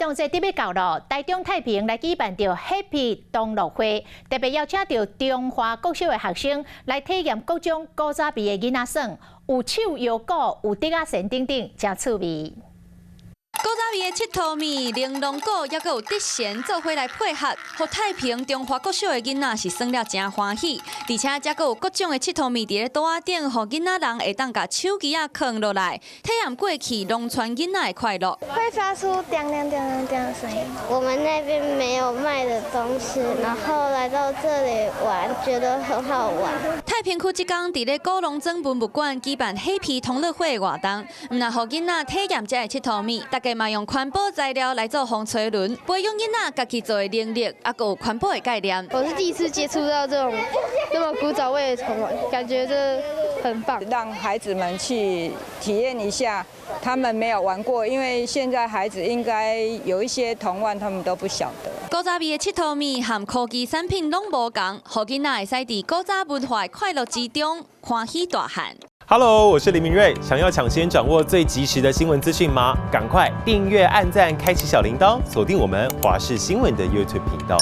動節欲到囉，台中太平來舉辦著 Happy 同樂會，特別邀請著中華國小的學生來體驗各種古早味的囡仔耍，有手搖鼓、有竹仔線等等，誠趣味。古早味的𨑨迌物、玲瑯鼓，猶閣有竹弦做伙來配合，予太平中華國小的囡仔是耍了誠歡喜。而且遮閣有各種的𨑨迌物佇咧桌仔頂，予囡仔人會當共手機仔囥落來，體驗過去農村囡仔的快樂。會發出叮叮叮叮叮的聲音。我們那邊沒有賣的東西，然後來到這裡玩，覺得很好玩。太平區這工佇咧古龍莊文物館舉辦 Happy 同樂會的活動，毋但予囡仔體驗這个𨑨迌物，大家嘛用環保材料來做風吹輪，培養囡仔家己做的能力，猶閣有環保的概念。我是第一次接觸到這種那麼古早味的童玩，感覺這很棒。讓孩子們去體驗一下，他們沒有玩過，因為現在孩子應該有一些童玩，他們都不曉得。古早味的𨑨迌物和科技產品攏無仝，予囡仔會使佇古早文化的快樂之中歡喜大漢。 Hello，我是林明瑞。想要搶先掌握最及時的新聞資訊嗎？趕快訂閱、按讚、開啟小鈴鐺，鎖定我們華視新聞的 YouTube 頻道。